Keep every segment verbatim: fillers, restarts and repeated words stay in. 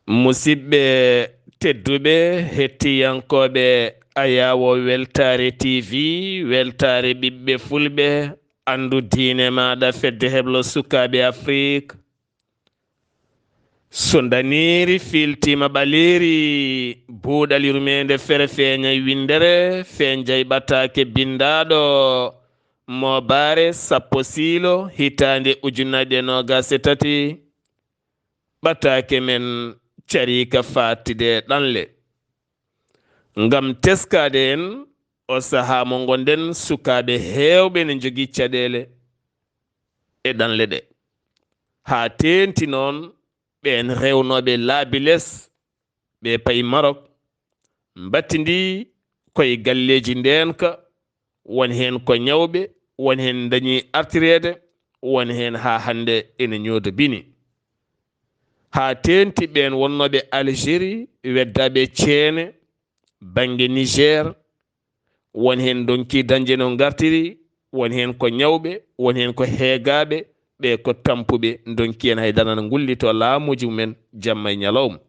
Musidɓe tedduɓe, hettiyankooɓe Ayaawo Weltaare T V, Weltaare ɓiɓɓe Fulɓe, anndu diine maaɗa, fedde heblo sukaaɓe Afrik. So ndaniiri fiiltiima ɓaleeri, buuɗal yurmeende fere feeñay winndere, feeñjay ɓataake binndaaɗo, moobaare sappo siilo, hitaande ujunnaje e noogaas e tati. Ɓataake men cariika faatide ɗanle. Ngam teskaade en, o sahaa mo ngonɗen, sukaaɓe heewɓe ne njogii caɗeele e ɗanle ɗe. Haa teenti noon, ɓeen rewnooɓe laabi les, ɓe payi Marok, mbattindi koye galleeji ndeenka, won heen ko ñawɓe, won heen dañi artireede, won heen haa hannde ene ñooda bini. Haa teenti ɓeen wonnooɓe Algérie, weddaaɓe ceene, bannge Niger, won heen ndonki dañde no ngartiri, won heen ko ñawɓe, won heen ko heegaaɓe, ɓe ko tampuɓe, ndonki en hay dara na ngullitoo laamuuji mumen jamma e ñalawma.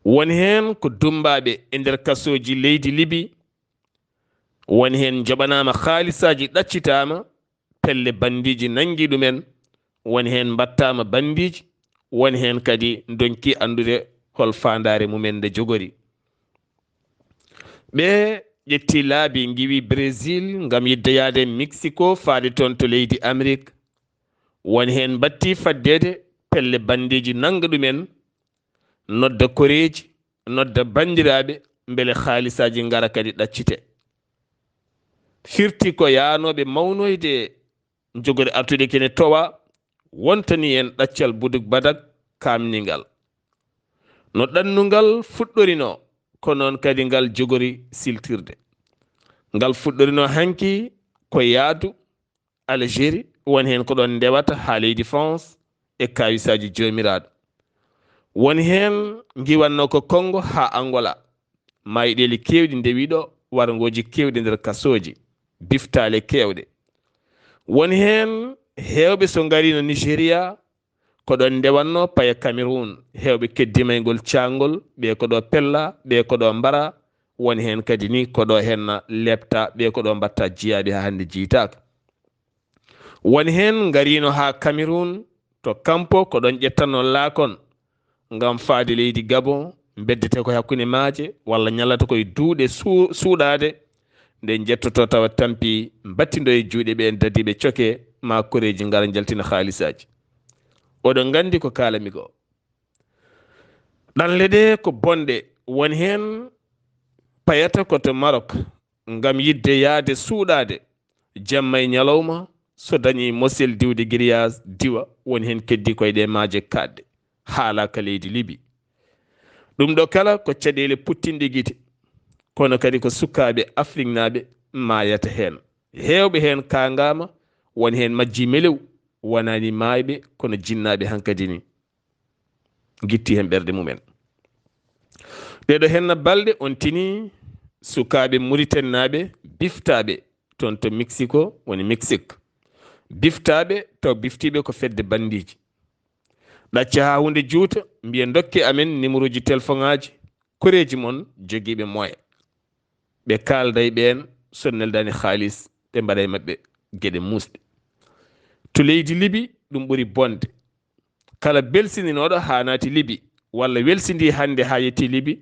Won heen ko dummbaaɓe e nder kasooji leydi Libi, won heen njoɓanaama haalisaaji ɗaccitaama, pelle banndiiji nanngi ɗumen, won heen mbattaama banndiiji, won heen kadi ndonki anndude hol faandaare mumen nde jogori. Ɓe ƴetti laabi ngiwi Brésil ngam yidde yahde Mexico faade toon to leydi Amérique. Won heen mbatti faddeede pelle banndiiji nannga ɗumen, nodda koreeji, nodda banndiraaɓe, mbele haalisaaji ngara kadi ɗaccite. Firti ko yaanooɓe mawnoyde njogori artude kene towa, wontani en ɗaccal buduk badak kaamningal. No ɗannungal fuɗɗorinoo, ko noon kadi ngal jogori siltirde. Ngal fuɗɗorinoo hanki ko yaadu Algérie, won heen ko ɗoon ndewata haa leydi France e kaawisaaji joomiraaɗo. Won heen ngiwatnoo ko Congo haa Angola. Mayɗeele keewɗi ndewi ɗo, warngooji keewɗi nder kasooji, biftaale keewɗe. Won heen heewɓe so ngariino Nigeria, ko ɗoon ndewatnoo paya Cameroun, heewɓe keddiima e ngol caangol, ɓe ko ɗo pella, ɓe ko ɗo mbara, won heen kadi ni ko ɗo henna leɓta, ɓe ko ɗo mbatta jiyaaɓe haa hannde jiytaaka. Won heen ngariino haa Cameroun, to Kampo, ko ɗoon ƴettatnoo laakon ngam faade leydi Gabon, mbeddete ko e hakkunde maaje, walla ñallata ko e duuɗe suu-, suuɗaade, nde njettotoo tawa tampi, mbattindo e juuɗe ɓeen dadiiɓe coke, maa koreeji ngara njaltina haalisaaji. Oɗon nganndi ko kaalami ko. Ɗanle ɗe ko bonɗe, won heen payata ko to Marok ngam yidde yahde suuɗaade, jamma e ñalawma, so dañi mosel diwde grillage diwa, won heen keddi koye ɗe maaje kaaɗɗe, haalaaka leydi Libi. Ɗum ɗo kala ko caɗeele puttinɗe gite, kono kadi ko sukaaɓe Afriknaaɓe maayata heen. Heewɓe heen kaangaama, won heen majji melew, wonaani maayɓe, kono jinnaaɓe hankadi ni ngitti heen ɓerɗe mumen. Ɗeɗo henna balɗe on tini sukaaɓe Muritaninaaɓe biftaaɓe toon to Mexico, woni Mexique. Biftaaɓe taw biftiiɓe ko fedde banndiiji. Ɗacca haa huunde juuta, mbiya ndokke amen nimuruuji telefoŋaaji koreeji mon jogiiɓe moyen. Ɓe kaalda e ɓeen, so neldaani haalis, ɓe mbaɗa e maɓɓe geɗe muusɗe. To leydi Libi, ɗum ɓuri bonde. Kala belsininooɗo haa naati Libi, walla welsindii hannde haa yettii Libi,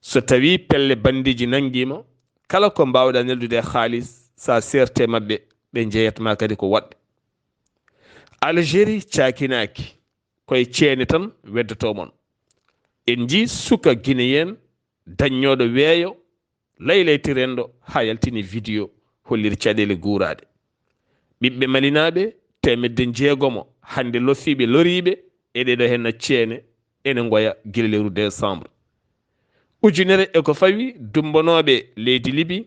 so tawii pelle banndiiji nanngiima, kala ko mbaawɗaa neldude e haalis, so a seerti e maɓɓe, ɓe njeyat ma kadi ko woɗɓe. Algérie caakinaaki, ko e ceene tan weddotoo mon. En njii suka Guinéen daññooɗo weeyo, laylayti renndo haa yaltini vidéo holliri caɗeele guuraaɗe. Ɓiɓɓe malinaaɓe teemedde jeegomo hannde lofiiɓe loriiɓe e ɗeɗo henna ceene ene ngoya gila lewru décembre. Ujunere e ko fawi dummbonooɓe leydi Libi,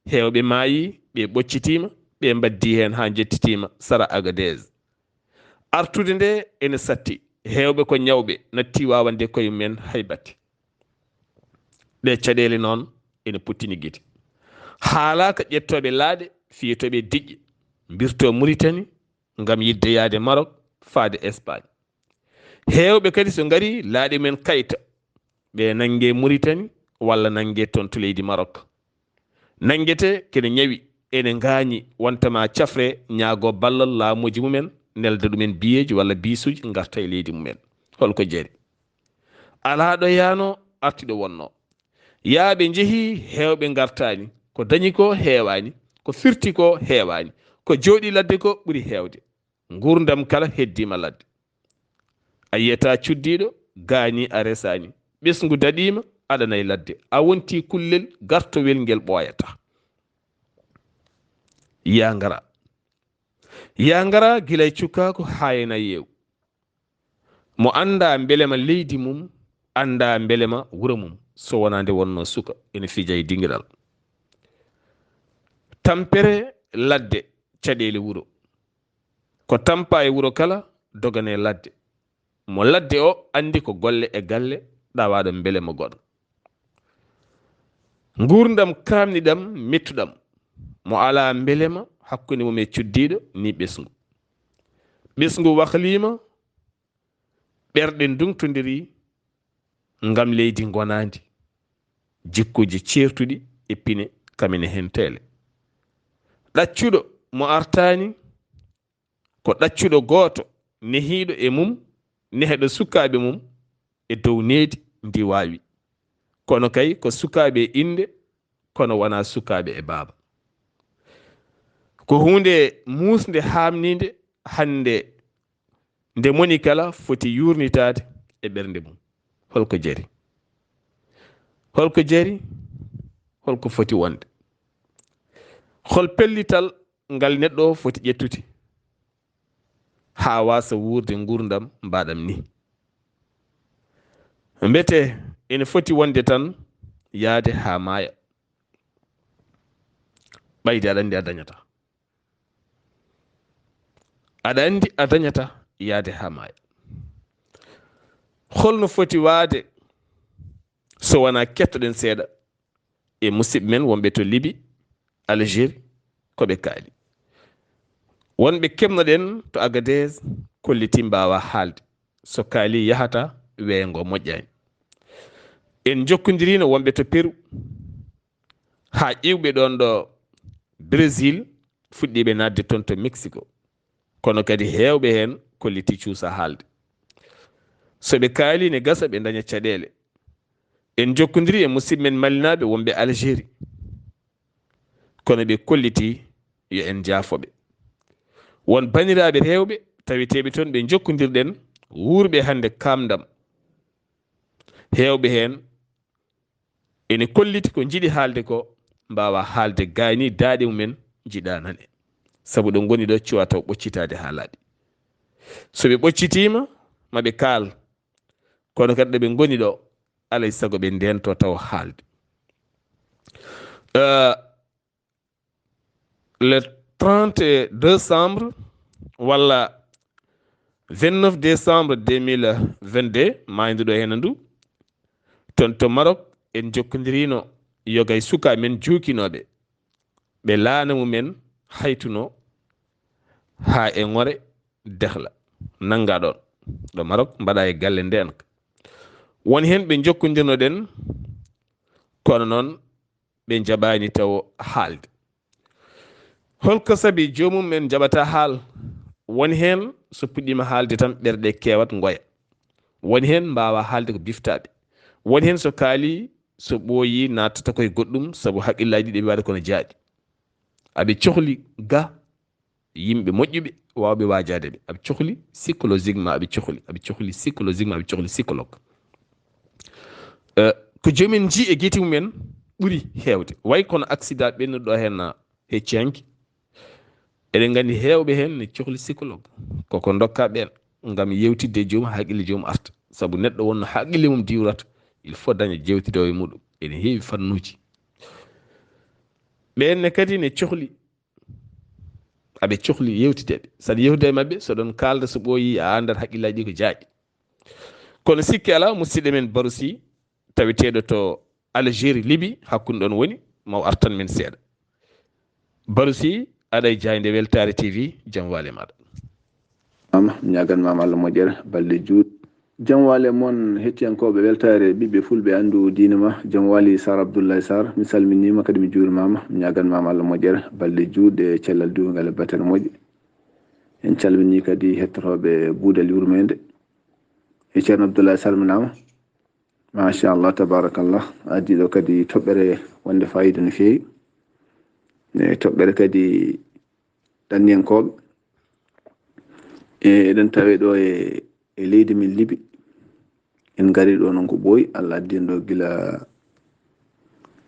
heewɓe maayi, ɓe ɓoccitiima, ɓe mbaddii heen haa njettitiima sara Agadez. Artude nde ene satti, heewɓe ko ñawɓe, nattii waawande koye mumen hay batte. Ɗe caɗeele noon ene puttini gite. Haalaaka ƴettooɓe laaɗe, fiyetooɓe diƴƴe, mbirtoo Muritani ngam yiɗde yahde Marok, faade Espagne. Heewɓe kadi so ngari laaɗe men kayta, ɓe nannge Muritani walla nannge toon to leydi Marok. Nanngete kene ñawi, ene ngaañi, wonta ma cafre, ñaago ballal laamuuji mumen, nelda ɗumen biyeeji walla biisuuji, ngarta e leydi mumen. Holko jari? Alaa ɗo yaano, arti ɗo wonno. Yaaɓe njehi, heewɓe ngartaani. Ko dañi ko heewaani, ko firti ko heewaani, ko jooɗi ladde ko ɓuri heewde. Nguurndam kala heddiima ladde. A yiyata cuddiiɗo, gaañi a resaani. Ɓesngu daɗiima, aɗa nay ladde. A wonti kullel gartowel ngel ɓooyata. Yaa ngara. Yaa ngara gila e cukaaku haa e nayeewu. Mo anndaa mbelema leydi mum, anndaa mbelema wuro mum, so wonaa nde wonnoo suka, ene fija e dingiral. Tampere ladde, caɗeele wuro. Ko tampa e wuro kala, dogane ladde. Mo ladde o anndi ko golle e galle, ɗawaɗo mbelema goɗɗo. Nguurndam kaamniɗam, mettuɗam. Mo alaa mbelema hakkunde mum e cuddiiɗo, ni ɓesngu. Ɓesngu wakliima, ɓerɗe ndungtondiri ngam leydi ngonaandi, jikkuuji ceertuɗi e pine, kam ene heen teele. Ɗaccuɗo mo artaani, ko ɗaccuɗo gooto, nehiiɗo e mum, neheɗo sukaaɓe mum e dow needi ndi waawi. Kono kay ko sukaaɓe e innde, kono wonaa sukaaɓe e baaba. Ko huunde muusnde, haamniinde, hannde nde moni kala foti yuurnitaade e ɓernde mum. Holko jari? Holko jari? Holko foti wonde? Hol pellital ngal neɗɗo o foti ƴettude haa waasa wuurde nguurndam mbaɗam ni? Mbete ene foti wonde tan yaade haa maaya. Ɓayde aɗa anndi a dañata. Aɗa anndi a dañata yaade haa maaya. Holno foti waade so wonaa kettoɗen seeɗa e musidɓe men wonɓe to Libi, Algérie, ko ɓe kaali? Wonɓe keɓnoɗen to Agadez kolliti mbaawa haalde. So kaali yahata, weeyo ngo moƴƴaani. En njokkondirino wonɓe to Peru, haa iwɓe ɗoon ɗo Brésil fuɗɗiiɓe naatde toon to Mexico. Kono kadi heewɓe heen kolliti cuusa haalde. So ɓe kaali ne gasa ɓe daña caɗeele. En njokkondiri e musidɓe men malinaaɓe wonɓe Algérie. Kono ɓe kolliti yo en jaafo ɓe. Won baniraaɓe rewɓe taweteeɓe toon ɓe njokkondirɗen, wuurɓe hannde kaamndam. Heewɓe heen ene kolliti ko njiɗi haalde ko, mbaawa haalde, gayni daaɗe mumen njiɗa nane. Sabu ɗo ngoni ɗo cuwa taw ɓoccitaade haa laaɓi. So ɓe ɓoccitiima, ma ɓe kaal. Kono kadi ɗo ɓe ngoni ɗo, alay sago ɓe ndento taw haalde. Euh, le trente décembre walla vingt-neuf décembre deux mille vingt-deux, maayduɗo heen ndu, toon to Maroc, en njokkondirino yoga e sukaaɓe men juukinooɓe. Ɓe laana mumen haytuno haa e ŋore Dehla, nannga ɗoon, ɗo Maroc, mbaɗa e galle ndeenka. Won heen ɓe njokkondirnoɗen, kono noon ɓe njaɓaani tawo haalde. Holko sabi joomum en njaɓata haal? Won heen so puɗɗiima haalde tan ɓerɗe keewat ngoya. Won heen mbaawa haalde ko biftaaɓe. Won heen so kaali, so ɓooyi, nattata koye goɗɗum sabu haqqillaaji ɗi ɓe waɗa kono jaaɗi. Aɓe cohli ga yimɓe moƴƴuɓe, waawɓe waajaade ɓe. Aɓe cohli psychologiquement, aɓe cohli, aɓe cohli psychologiquement, aɓe cohli psychologue. Eh, ko joomin njii e gite mumen ɓuri heewde. Way kono accident ɓennuɗo heen hecci hanki. Eɗen nganndi heewɓe heen ne cohli psychologue. Koko ndokka ɓeen ngam yewtidde e joomum, haqqille joomum arta. Sabu neɗɗo wonno haqqille mum diwrata, il faut daña jewtidoowo e muɗum. Ene heewi fannuuji. Ɓeen ne kadi ne cohli, aɓe cohli yewtideede. Saɗa yewtida e maɓɓe, so ɗon kaalda, so ɓooyi, a anndat haqqillaaji ɗi ko jaaƴi. Kono sikki alaa, musidɗo men Barusi, taweteeɗo to Algérie, Libi, hakkunde ɗon woni, ma o artan men seeɗa. Barusi, aɗa e jaaynde Weltaare T V, jam waale maaɗa. Mama, mi ñaagan mama Allah moƴƴere, balɗe juut. Jam waale mon hettiyankooɓe weltaare ɓiɓɓe fulɓe anndu diine ma, jam waali Sar Abdoulaye Sar, mi salminiima kadi mi juurimaama, mi ñaaganmaama Allah moƴƴere, balɗe juutɗe e cellal duungal e battane moƴƴe. En calminii kadi hettotooɓe Buudal Yurmeende. E Ceerno Abdoulaye salminaama. Machallah, tabarakallah. A addi ɗo kadi toɓɓere wonde fayida no feewi. E toɓɓere kadi ɗanniyankooɓe. E eɗen tawe ɗo e, e leydi men Libi. En ngari ɗo noon ko ɓooyi, Allah addi en ɗo gila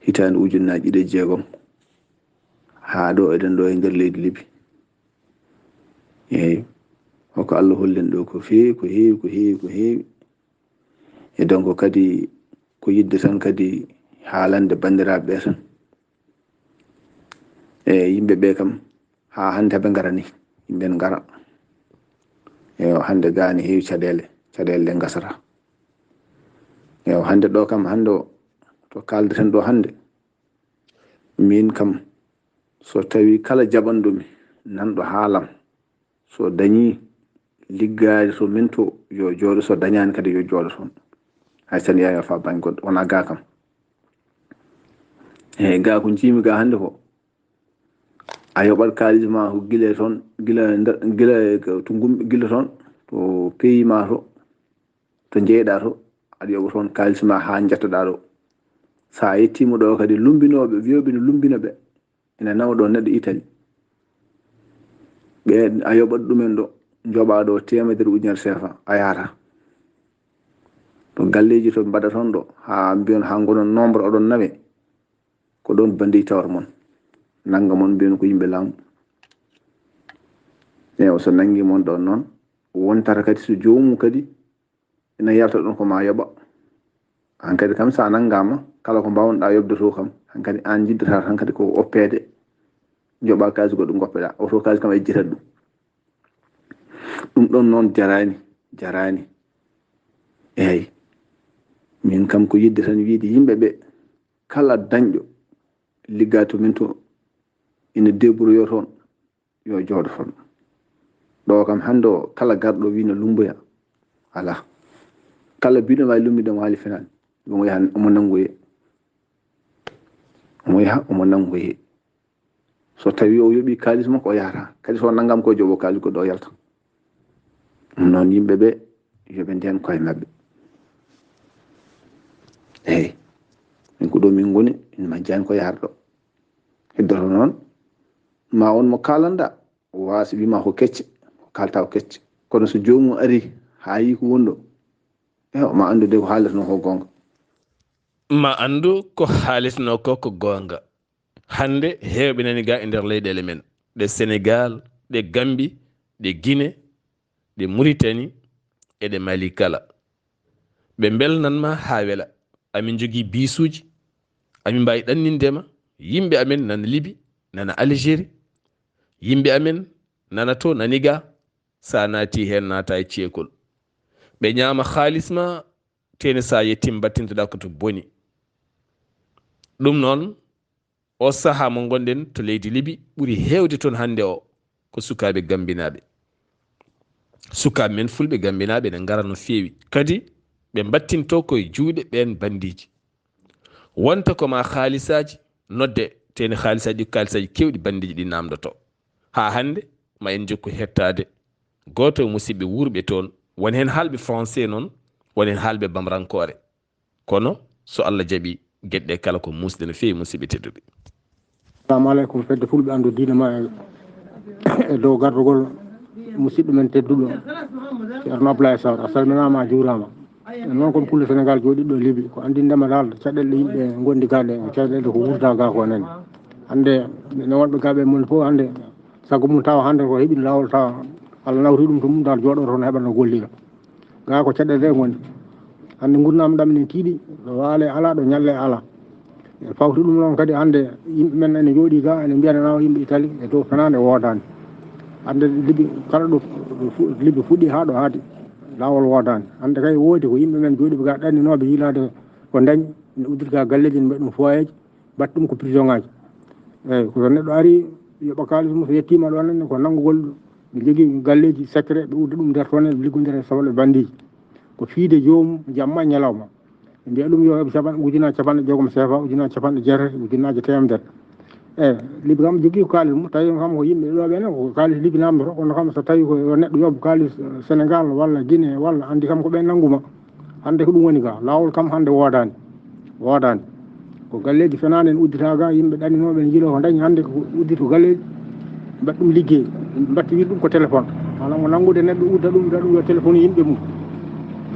hitaande ujunnaaji ɗiɗi e jeegom. Haa ɗo eɗen ɗo e nder leydi Libi. Eeyi. Hoko Allah holli en ɗo ko feewi, ko heewi, ko heewi, ko heewi. E donc kadi ko yidde tan kadi haalande banndiraaɓe ɓe tan. E yimɓe ɓe kam, haa hannde ɓe ngarani, yimɓe ne ngara. Eyo, hannde ga ne heewi caɗeele, caɗeele ɗe ngasata. Eyo, hannde ɗo kam, hannde o, to kaldeten ɗo hannde, min kam, so tawi kala jaɓanɗo mi, nanɗo haalam, so dañi liggaade to min to, yo jooɗo, so dañaani kadi yo jooɗo toon. Hay so tawi yaha fa baŋ goɗɗo, wona ga kam. Eyi, ga ko njiimi ga hannde ko, a yoɓat kaalis ma ko gila e toon, gila e nder, gila e ko to ngum-, gila toon, to pays ma to, to jeyɗa to, aɗa yoɓa toon kaalis ma haa njettoɗa ɗo. So a yettiima ɗo kadi, lumbinooɓe, wiyooɓe no lumbina ɓe, ina nawa ɗo neɗɗo Italie. Ɓe a yoɓat ɗumen ɗo, njoɓa ɗo teemedere ujunere seefa, a yahata. To galleeji to mbaɗa toon ɗo, haa mbiyon haa ngonon nombre oɗon nawe, ko ɗoon bandi tawata mon. Nannga mon mbiyon ko yimɓe laamu. Eewa, so nanngi mon ɗoon noon, wontata kadi so joomum kadi ina yalta ɗon ko ma yoɓa. Hankadi kam so a nanngaama, kala ko mbaawnoɗaa yoɓde to kam, hankadi aan njiddata tan kadi ko oppeede, njoɓa kaalis goɗɗo ngoppeɗaa. Oto kaalis kam a yejjitat ɗum. Ɗum ɗon noon jaraani, jaraani. Eey. Min kam ko yidde tan wiide yimɓe ɓe, kala dañɗo ligga to min to, ina débrouillé toon, yo jooɗo toon. Ɗo kam hannde o, kala garɗo wi no lumboya, alaa. Kala biɗo waawi lumbude mo haali fenaani, omo yaha, omo nanngoye. Omo yaha, omo nanngoye. So tawi o yoɓi kaalis makko, o yahata. Kadi so nanngam ko joɓo kaalis goɗɗo, o yalta. Ɗum noon yimɓe ɓe, yo ɓe ndeen koye maɓɓe. Eey. Min ko ɗo min ngoni, min majjaani ko yaharɗo. Heddoto noon, ma on mo kaalanɗa, waasa wima ko kecce, ko kalta ko kecce. Kono so joomum ari, haa yi ko wonɗo, eyo, ma anndu de ko haalata noon ko goonga. Ma anndu ko haalata noon ko, ko goonga. Hannde heewɓe nani ga e nder leyɗeele men, ɗe Senegal, ɗe Gambi, ɗe Guinée, ɗe Mauritanie, e ɗe Mali kala. Ɓe mbelnan ma haa wela. Amin njogii biisuuji, amin mbaawi ɗanninde ma. Yimɓe amen nana Libi, nana Algérie. Yimɓe amen nana to, nani ga. So a naati heen, naata e ceekol. Ɓe ñaama haalis ma, tene so a yettii mbattintoɗaa ko to boni. Ɗum noon, o sahaa mo ngonɗen to leydi Libi ɓuri heewde toon hannde o, ko sukaaɓe Gambinaaɓe. Sukaaɓe men Fulɓe Gambinaaɓe ene ngara no feewi. Kadi ɓe mbattinto koye juuɗe ɓeen bandiiji. Wonta ko ma haalisaaji, nodde, tene haalisaaji, ko haalisaaji keewɗi bandiiji ɗi naamndoto. Haa hannde, ma en njokku hettaade gooto e musidɓe wuurɓe toon, won heen haalɓe français noon, won heen haalɓe bamrankoore. Kono so Allah jaɓi, geɗe ɗe kala ko muusɗe no feewi, musidɓe tedduɓe. Assalamu aleykum, fedde fulɓe anndu diine ma e, e dow gardugol musidɗo men tedduɗo, Ceerno Ablaye Sawr, a salminaama, a juuraama. E noon kon pullo Senegal jooɗiiɗo Libi, ko anndindema dal caɗeele yimɓe ngondi gaade, caɗeele ko wurta ga ko nani. Hannde, ne wonɓe gaɓe mon fof hannde, sago mum tawa hannde ko heɓino laawol tawa Allah nawti ɗum to mum dal jooɗo toon heɓa no gollira. Ga ko caɗeele ɗe ngoni. Hannde ngurnam ɗam ne tiiɗi, ɗo waale ala, ɗo ñalle ala. E fawti ɗum noon kadi hannde yimɓe men ene njooɗi ga, ene mbiya nana yimɓe Itali, e dow fenaande woodaani. Hannde Libi kala ɗo fu-, Libi fuɗɗi haa ɗo haadi, laawol woodaani. Hannde kay woodi ko yimɓe men jooɗiiɓe ga ɗanninooɓe yiilaade ko dañi, ene udditi ga galleeji, ene mbaɗi ɗum foyeeji, mbaɗi ɗum ko prison ngaaji. Eeyi, ko so neɗɗo ari, yoɓa kaalis mum, so yettiima ɗoon ne, ko nanngugol, ɓe njogii galleeji secret, ɓe udda ɗum nder toon, ɓe liggondira e soble bandiiji. ko fiide joomum jamma e ñalawma. Ɓe mbiya ɗum yo heɓ capan-, ujunaaji capanɗe jeegom seefa, ujunaaji capanɗe jeetati, ujunaaji teemedere. Eyi, Libi kam jogii ko kaalis mum, tawi kam ko yimɓe ɗo ɓe ne, ko kaalis Libi namdoto, kono kam so tawi ko yo neɗɗo yoɓ kaalis, eh, Senegal walla Guinée walla anndi kam ko ɓen nannguma. Hannde ko ɗum woni ga, laawol kam hannde woodaani, woodaani. Ko galleeji fenaande en uddita ga, yimɓe ɗaninooɓe ne njiloo ko dañi hannde ko uddito galleeji, mbaɗa ɗum liggey, mbattiwir ɗum ko téléphone. Maanaam ko nanngude neɗɗo udda ɗum, wiya ɗum yo téléphone yimɓe mum.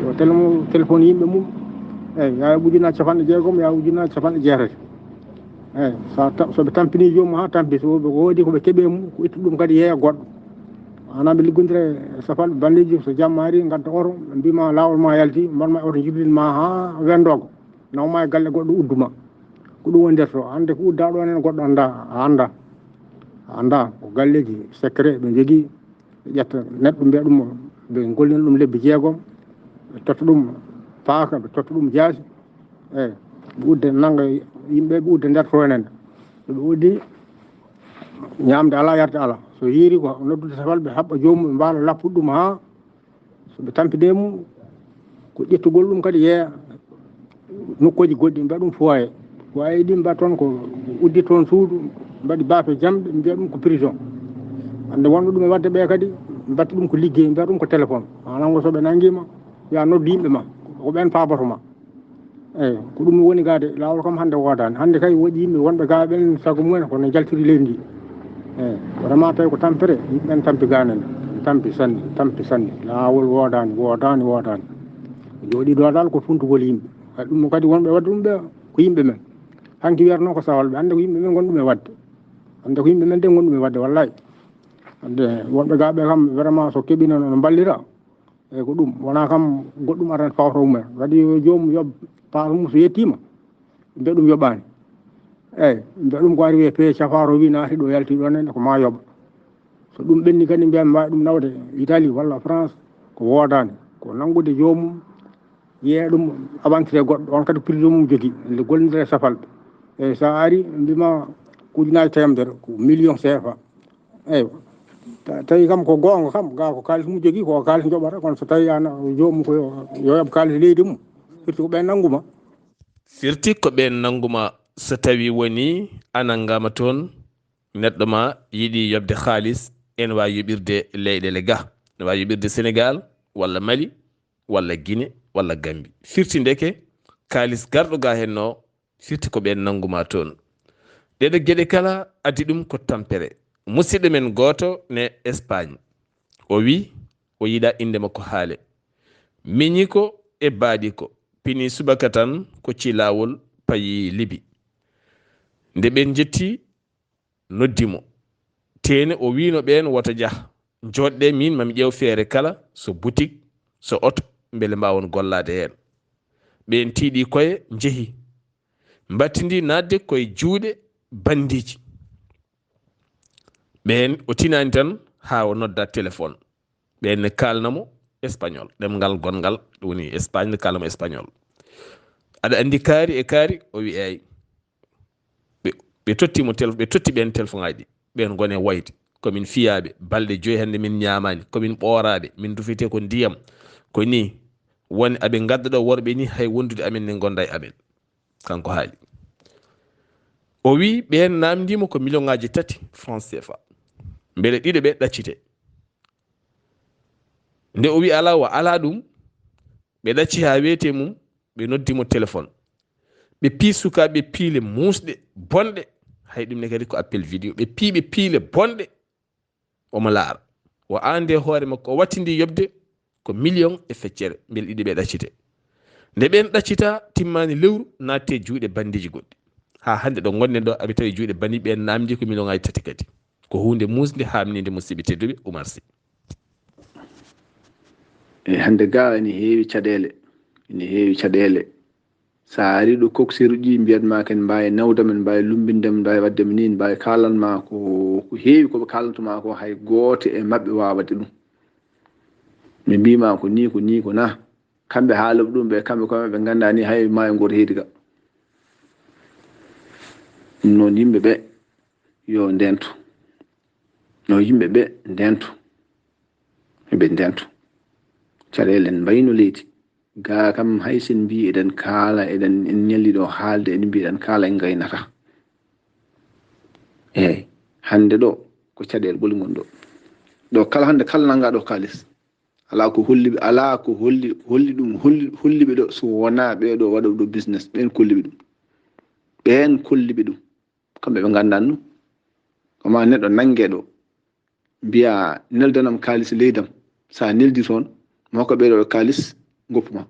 Yo télé-, téléphone yimɓe mum. Eyi, yaa ujunaaji capanɗe jeegom, yaa ujunaaji capanɗe jeetati. Eyi, so a ta-, so ɓe tampini joomum haa tampi, so ɓe woodi ko ɓe keɓi e mum, ko ittu ɗum kadi yeeya goɗɗo. Maanaam ɓe liggondira e safalɓe, bandeeji, so jamma ari, ngadda oto, ɓe mbiya ma laawol ma yalti, mbaɗ ma oto, jiblin ma haa wenndoogo. Naw ma e galle goɗɗo, uddu ma. Ko ɗum woni nder to. Hannde ko udda ɗo nen goɗɗo annda, a annda. A annda, ko galleeji secret ɓe njogii. Ɓe ƴetta neɗɗo, mbiya ɗum, ɓe gollina ɗum lebbi jeegom, ɓe totta ɗum paaka, ɓe totta ɗum jaasi. Eyi, ɓe udda, nannga yimɓe, ɓe udda nder to enen. So ɓe uddi, ñaamde alaa, yarde alaa. So hiiri ko noddude safalɓe, haɓɓa joomum, ɓe mbaala lappude ɗum haa so ɓe tampini mum, ko ƴettugol ɗum kadi yeeya nokkooji goɗɗi, mbiya ɗum foyer. Foyer ɗi mbiya toon ko uddi toon suudu, mbaɗi baafe jamɗe, mbiya ɗum ko prison. Hannde wonɓe ɗum e waɗde ɓe kadi, mbaɗta ɗum ko liggey, mbiya ɗum ko téléphone. Maanaam ko so ɓe nanngiima, yo a noddu yimɓe ma, ko ɓeen paaboto ma. Eyi, ko ɗum woni ga de, laawol kam hannde woodaani. Hannde kay woodi yimɓe wonɓe ga ɓen sago mumen kono jaltiri leydi ndi. Eyi, vraiment tawi ko tampere, yimɓe ɓen tampi ga nen. Tampi sanne, tampi sanne. Laawol woodaani, woodaani, woodaani. Jooɗii ɗo dal ko funtugol yimɓe. Kadi ɗum kadi wonɓe waɗde ɗum ɓe ko yimɓe men. Hanki wiyata noon ko safalɓe. Hannde ko yimɓe men ngon ɗum e waɗde. Hannde ko yimɓe men de ngon ɗum e waɗde, wallay. Hannde wonɓe ga ɓe kam vraiment so keɓino no mballira. Eyi, ko ɗum. Wonaa kam goɗɗum arata fawta mumen. Kadi yo joomum yoɓ paas mum so yettiima, mbiya ɗum yoɓaani. Eyi, mbiya ɗum ko ari wiye pee cafaaro wi naati ɗo, yalti ɗo nen, ko ma yoɓa. So ɗum ɓenni kadi mbiya mbaawi ɗum nawde Italie walla France, ko woodaani. Ko nanngude joomum, yeeya ɗum, avantir e goɗɗo, on kadi prison mum jogii, nde gollondira e safalɓe. Eyi, so a ari, mbima ko ujunaaji teemedere, ko million C F A. Eyi, ta-, tawi kam ko goonga kam, ga ko kaalis mum jogii, ko kaalis joɓata, kono so tawi an joomum ko yo, yo yoɓ kaalis leydi mum, firti ko ɓen nannguma. Firti ko ɓen nannguma, so tawi woni a nanngaama toon, neɗɗo ma yiɗi yoɓde kaalis, ene waawi yoɓirde leyɗeele ga, ene waawi yoɓirde Senegal, walla Mali, walla Guinée, walla Gambie. Firti ndeke kaalis garɗo ga heen no, firti ko ɓeen nannguma toon. Ɗeɗo geɗe kala addi ɗum ko tampere. Musidɗo men gooto ne Espagne, o wi o yiɗa innde makko haale. Miñi ko e baadi ko, pini subaka tan ko ci laawol payi Libi. Nde ɓeen njetti, noddi mo. Teene o wiino ɓeen wota jah. Jooɗɗe min mami ƴeew feere kala, so butik, so oto, mbele mbaawon gollaade heen. Ɓeen tiiɗi koye njehi. Mbattindi naatde koye juuɗe bandiiji. Ɓeen o tinaani tan haa o nodda téléphone. Ɓeen ne kaalna mo espagnol, ɗemngal gonngal, ɗum woni Espagne ne kaalna mo espagnol. Aɗa anndi kaari e kaari? O wi eey. Ɓe, ɓe totti mo tel-, ɓe totti ɓeen telefoŋaaji ɗi. Ɓeen ngone woyde. Ko min fiyaaɓe, balɗe joyi hannde min ñaamaani. Ko min ɓooraaɓe, min ndufetee ko ndiyam. Ko nii, woni aɓe ngadda ɗo worɓe nii, hay wondude amen ne ngonda e amen. Kanko haali. O wi ɓeen naamndii mo ko miliyoŋaaji tati francs C F A. Mbele ɗiɗo ɓe ɗaccite. Nde o wi alaa, o alaa ɗum, ɓe ɗacci haa weeti e mum, ɓe noddi mo téléphone. Ɓe pii sukaaɓe piile muusɗe, bonɗe, hay ɗum ne kadi ko appel vidéo. Ɓe pii ɓe piile bonɗe, omo laara. O aande hoore makko, o wattindi yoɓde ko miliyoŋ e feccere, mbele ɗiɗo ɓe ɗaccite. Nde ɓeen ɗaccita, timmaani lewru, naatte juuɗe bandiiji goɗɗi. Haa hannde ɗo ngonɗen ɗo, aɓe tawi juuɗe bandiiji ɓeen naamndii ko miliyoŋaaji tati kadi. Ko huunde muusnde, haamniinde, musidɓe tedduɓe, Oumar Sy. E hannde ga ene heewi caɗeele, ene heewi caɗeele. So a ari ɗo coxeur uji mbiyat ma ken mbaawi nawda men, mbaawi lumbinde men, mbaawi waɗde men ni, mbaawi kaalan ma ko, ko heewi ko ɓe kaalanto ma ko, hay gooto e maɓɓe waawa waɗde ɗum. Ɓe mbii ma ko nii, ko nii, ko naa. Kamɓe haaloɓe ɗum ɓe, kamɓe koye maɓɓe ɓe nganndaa ni hay maayo ngooto heedi ga. Ɗum noon yimɓe ɓe yo ndento. Yo yimɓe ɓe ndento. Yo ɓe ndento. Caɗeele en mbayno leydi. Gaa kam, hay sen mbii eɗen kaala, eɗen, en ñalli ɗo haalde, en mbii eɗen kaala, en ngaynata. Eey, hannde ɗo ko caɗeele ɓoli ngon ɗo. Ɗo kala hannde, kala nannga ɗo kaalis. Alaa ko holli ɓe, alaa ko holli, holli ɗum, holli, holli ɓe ɗo, so wonaa ɓee ɗo waɗa ɗo business, ɓeen kolli ɓe ɗum. Ɓeen kolli ɓe ɗum. Kamɓe ɓe nganndan ɗum. Ko ma neɗɗo nannge ɗo, mbiya, "Neldanam kaalis leydam." So a neldi toon, ma hokka ɓee ɗo kaalis, ngoppu ma.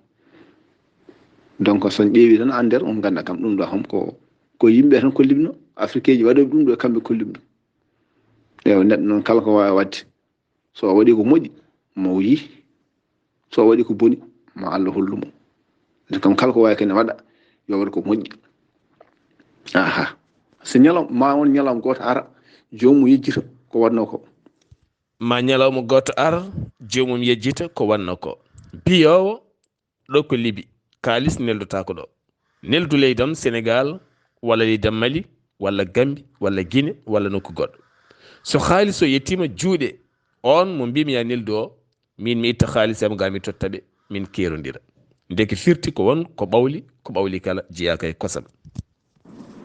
Donc, so on ƴeewi tan, an nder on ngannda kam ɗum ɗo kam ko, ko yimɓe tan kolli ɓe no, Afrikeeji waɗooɓe ɗum ɗo, kamɓe kolli ɓe ɗum. Ewa, neɗɗo noon kala ko waawi waɗde. So o waɗi ko moƴƴi, mo o yii. So o waɗi ko boni, ma Allah hollu mo. Nde kam kala ko waawi kene waɗa, yo waɗ ko moƴƴi. Aha. So ñalawma, ma won ñalawma gooto ara, joomum yejjita ko waɗnoo ko. Ma ñalawma gooto ar, joomum yejjita ko waɗnoo ko. Biyoowo, ɗo ko Libi, kaalis neldotaako ɗo. Neldu leydam Senegaal, walla leydam Mali, walla Gambi, walla Gine, walla nokku goɗɗo. So kaalis o yettiima juuɗe, oon mo mbiimi ya neldu o, min mi itta kaalis am ga mi totta ɓe, min keerondira. Ndeke firti ko won ko ɓawli, ko ɓawli kala jeyaaka e kosam.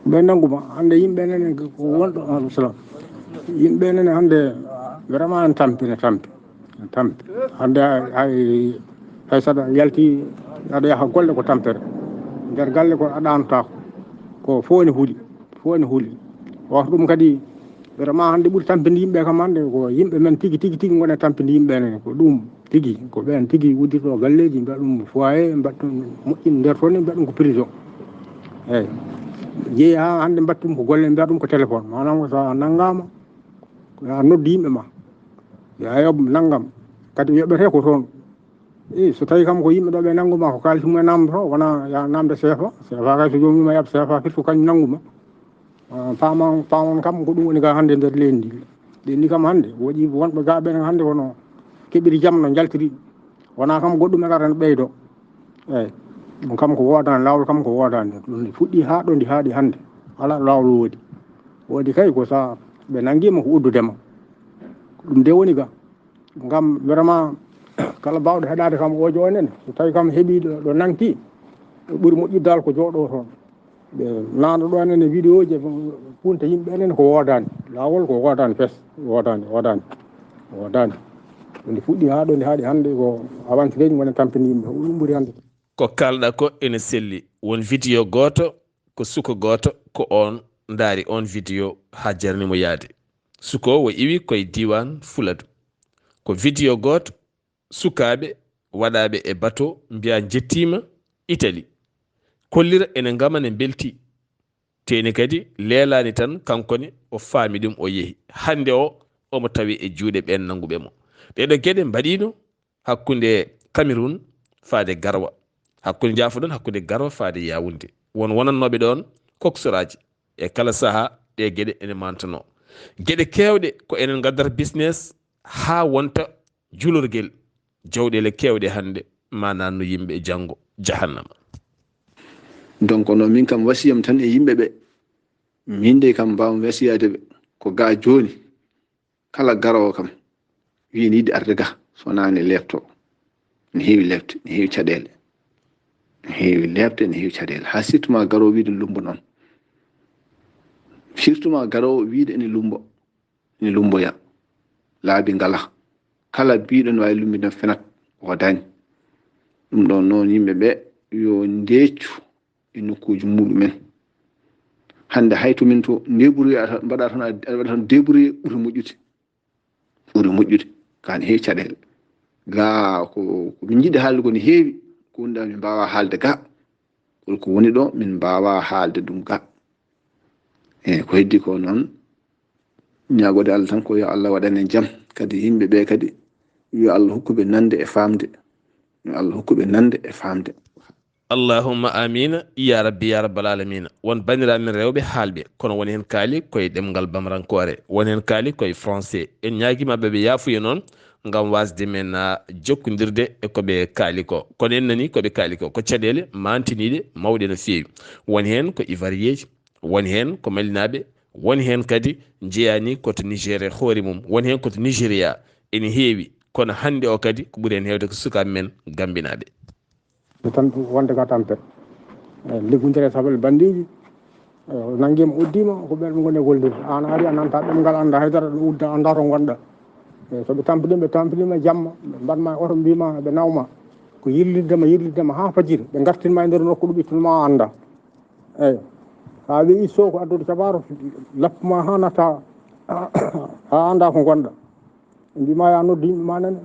Ɓe nannguma, hannde yimɓe nene ko wonɗo, aleykum salam. Yimɓe nene hannde vraiment en tampi, ne tampi, ne tampi. Hannde hay, hay, hay saɗa yalti, aɗa yaha golle ko tampere. Nder galle ko a ɗaanotaako. Ko fof ne huli, fof ne huli. Wata ɗum kadi, vraiment hannde ɓuri tampinde yimɓe kam hannde ko yimɓe men tigi, tigi, tigi ngoni tampinde yimɓe nene. Ko ɗum tigi, ko ɓeen tigi uddirɗo galleeji, mbiya ɗum foyer, mbaɗa ɗum moƴƴin nder toon, mbiya ɗum ko prison. Eey. Jeyi haa hannde mbaɗa ɗum ko golle, mbiya ɗum ko téléphone. Maanaam ko so a nanngaama, ko yo a noddu yimɓe ma. Yo a yoɓ nanngam. Kadi yoɓetee ko toon. Eey, so tawii kam ko yimɓe ɗo ɓe nanngu ma, ko kaalis mum e namdoto, wonaa yo a namde seefa. Seefa kay so joomum ma yaɓ seefa, firti ko kañum nanngu ma. Ah, paamon, paamon kam ko ɗum woni ga hannde nder leydi ndi. Leydi ndi kam hannde, woɗi wonɓe ga ɓen hannde kono keɓiri jam no njaltiri. Wonaa kam goɗɗum e arana ɓeydo. Eey, ɗum kam ko woodaani, laawol kam ko woodaani. Ɗum ndi fuɗɗi haa ɗo ndi haaɗi hannde. Alaa ɗo laawol woodi. Woodi kay ko so ɓe nanngiima ko uddudema. Ko ɗum de woni ga. Ngam vraiment, kala baawɗo heɗaade kam o joonen, so tawii kam heɓii ɗo, ɗo nangti, ɓuri moƴƴude dal ko jooɗoo toon. Ɓe naano ɗo enen e vidéo ji, punta yimɓe enen ko woodaani. Laawol ko woodaani fes, woodaani, woodaani, woodaani. Ɗo ndi fuɗɗi haa ɗo ndi haaɗi hannde ko avancé kadi ngoni tampini yimɓe, ko ɗum ɓuri hannde. Ko kaalɗaa ko ene selli. Won vidéo gooto, ko suka gooto, ko oon ndaari oon vidéo haa jarni mo yahde. Suka o, o iwi koye diiwaan Fuladu. Ko vidéo gooto, sukaaɓe waɗaaɓe e bato mbiya njettiima Itali. Kollira ene ngama ne mbeltii. Teeni kadi leelaani tan kanko ne o faami ɗum o yehi. Hannde o, omo tawi e juuɗe ɓeen nannguɓe mo. Ɗeeɗo geɗe mbaɗiino hakkunde Cameroun faade Garoua. Hakkunde, njaafoɗon, hakkunde Garoua faade Yaoundé. Won wonannooɓe ɗoon koksoraaji. E kala sahaa ɗee geɗe ene mantanoo. Geɗe keewɗe ko enen ngaddata business haa wonta julorgel. Jawɗeele keewɗe hannde ma naatnu yimɓe janngo jahannama. Donc, no min kam wasiyam tan e yimɓe ɓe. Min de kam mbaawmi wasiyaade ɓe. Ko ga jooni, kala garoowo kam, wiyi ne yiɗi arde ga, so wonaa ne leeptoo. Ne heewi leepte, ne heewi caɗeele. Ne heewi leepte, ne heewi caɗeele. Haa surtout ma garoowo wiide lumbo noon. Surtout ma garoowo wiide ene lumbo. Ene lumboya. Laabi ngala. Kala biiɗo ne waawi lumbi no fenat, woodaani. Ɗum ɗoon noon yimɓe ɓe yo ndeeccu e nokkuuji muɗumen. Hannde hay to min to débrouillé, a ta-, mbaɗa tan, a waɗa tan débrouillé ɓuri moƴƴude. Ɓuri moƴƴude. Ka ne heewi caɗeele. Ga ko, ko min njiɗi haalde ko ne heewi. Ko woni ɗo min mbaawaa haalde ga. Hol ko woni ɗo min mbaawaa haalde ɗum ga. E ko heddi ko noon, ñaagoode Allah tan ko yo Allah waɗan en jam. Kadi yimɓe ɓe kadi, yo Allah hokku ɓe nande e faamde. Yo Allah hokku ɓe nande e faamde. Allahumma amiina, ya rabbi, ya rabbal aalamiina. Won banndiraaɓe men rewɓe haalɓe, kono won heen kaali koye ɗemngal bamrankoore, won heen kaali koye français. En ñaagiima ɓe, ɓe yaafuya noon, ngam waasde men, ah, jokkondirde e ko ɓe kaali ko. Kono en nanii ko ɓe kaali ko, ko caɗeele maantiniiɗe mawɗe no feewi. Won heen ko Ivoirieeji, won heen ko Malinaaɓe, won heen kadi njeyaani ko to Niger e hoore mum, won heen ko to Nigeria. Ene heewi, kono hannde o kadi ko ɓuri heen heewde ko sukaaɓe men Gambinaaɓe. Tan wonde ka tampere. Eh, liggundire sabal bandiiji. Eh, nangiima, uddiima, ko ɓen ɓe ngoni e gollirde. Aan a ari, a nanta ɗemngal, annda haydara, ɗo udda, annda to ngonɗa. Eh, so ɓe tampini, ɓe tampiniima jamma, ɓe mbaɗ ma e oto, mbiima, ɓe naw ma. Ko yirlitde ma, yirlitde ma haa fajiri. Ɓe ngartin ma e nder nokku ɗo ɓe ittuno ma, a annda. Eeyo. So a wiyi so ko addude cabaaro, lappu ma haa natta, a annda ko ngonɗa. Ɓe mbiima ya noddu yimɓe ma nane,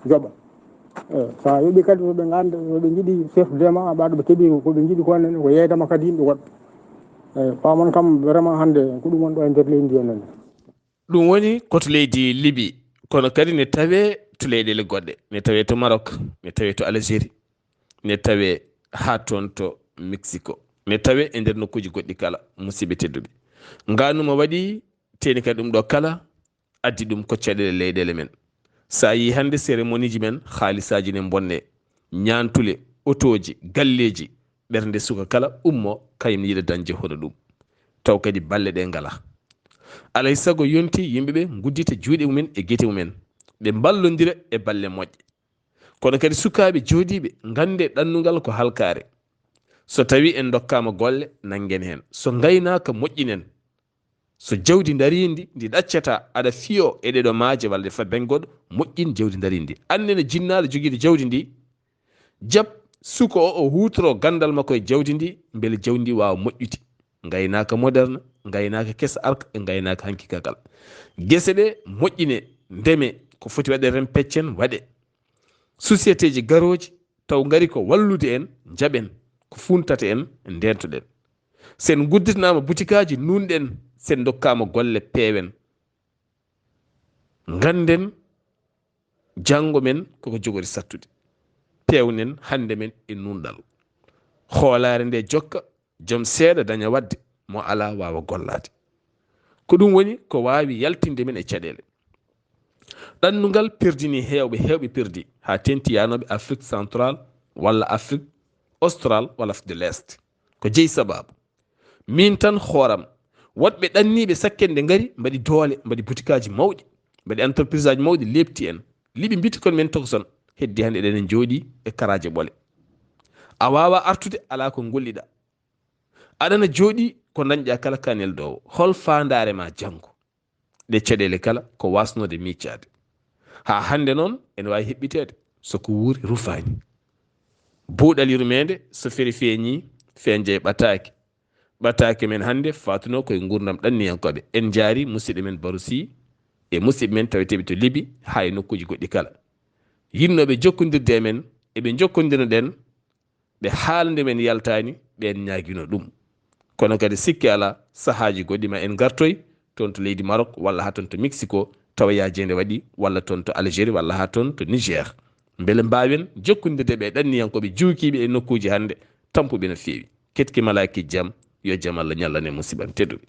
joɓa. Eeyo. So a yoɓi kadi, so ɓe ngannda, so ɓe njiɗi chef de ma, ɓaɗo ɓe keɓi ko ɓe njiɗi ko nane, ko yeydama kadi yimɓe woɗɓe. Eeyo. Pamon kam vraiment hannde ko ɗum woni ɗo e nder leydi ndi nane. Ɗum woni ko to leydi Libi, kono kadi ne tawee to leyɗeele goɗɗe, ne tawee to Maroc, ne tawee to Algérie, ne tawee haa toon to Mexico, ne tawee e nder nokkuuji goɗɗi kala, musidɓe tedduɓe. Ngaanuma waɗi teeni kadi ɗum ɗo kala, addi ɗum ko caɗeele leyɗeele men. So a yii hannde cérémonieji men, haalisaaji ne mbonne, ñaantule, otooji, galleeji, ɓernde suka kala ummo, kañum yiɗa dañde hono ɗum. Taw kadi balle ɗe ngala. Alay sago yonti yimɓe ɓe nguddita juuɗe mumen e gite mumen, ɓe mballondira e balle moƴƴe. Kono kadi sukaaɓe jooɗiiɓe, ngannde ɗannungal ko halkaare. So tawii en ndokkaama golle, nanngen heen. So ngaynaaka, moƴƴinen. So jawdi ndariindi ndi ɗaccata aɗa fiyo e ɗeɗo maaje walla ɗe fa beñ goɗɗo, moƴƴin jawdi ndariindi ndi. Annene jinnaaɗo jogiiɗo jawdi ndi, jaɓ suko o, o huutoro ganndal makko e jawdi ndi, mbele jawdi ndi waawa moƴƴude. Ngaynaaka moderne, ngaynaaka kesa arka, e ngaynaaka hanki kakal. Gese ɗe moƴƴine, ndeme, ko foti waɗe ren peccen waɗe. Sociétéji garooji taw ngari ko wallude en, njaɓen, ko fuuntata en, ndeentoɗen. Sen ngudditanaama butikaaji, nuunɗen, sen ndokkaama golle, peewen. Ngannden janngo men koko jogori sattude. Peewnen hannde men e nuunɗal. Hoolaare nde jokka, joom seeɗa daña waɗde, mo alaa waawa gollaade. Ko ɗum woni ko waawi yaltinde men e caɗeele. Ɗannungal perdini heewɓe, heewɓe perdi, haa teŋti yaanooɓe Afrique centrale walla Afrique australe walla Afrique de l'Est. Ko jeyi sabaabu? Miin tan hooram, woɗɓe ɗanniiɓe sakkende ngari, mbaɗi doole, mbaɗi butikaaji mawɗi, mbaɗi entrepriseaji mawɗi, leepti en. Liɓi mbiti kon men tokoson, heddi hannde eɗen njooɗii e karaaje ɓole. A waawaa artude, alaa ko ngolliɗaa. Aɗana jooɗii ko dañɗaa kala ka neldoowo. Hol faandaare ma janngo? Ɗe caɗeele kala ko waasnoode miijaade. Haa hannde noon ene waawi heɓɓiteede so ko wuuri rufaani. Buuɗal yurmeende so feri feeñii, feeñde e ɓataake. Ɓataake men hannde faatunoo ko e nguurndam ɗanniyankooɓe. En njaari musidɗo men Baro Sy e musidɓe men taweteeɓe to Libi haa e nokkuuji goɗɗi kala. Yiɗnooɓe jokkondirde e men, eɓe njokkondirno-ɗen, ɓe haalde men yaltaani, ɓeen ñaaginoo ɗum. Kono kadi sikke alaa, sahaaji goɗɗi ma en ngartoy toon to leydi Maroc walla haa toon to Mexico, tawa yaajeende waɗi, walla toon to Algérie walla haa toon to Niger. Mbele mbaawen jokkondirde ɓe ɗanniyankooɓe juukiiɓe e nokkuuji hannde tampuɓe no feewi. Ketki malaaki jam, yo jam Allah ñallan en musidɓe am tedduɓe.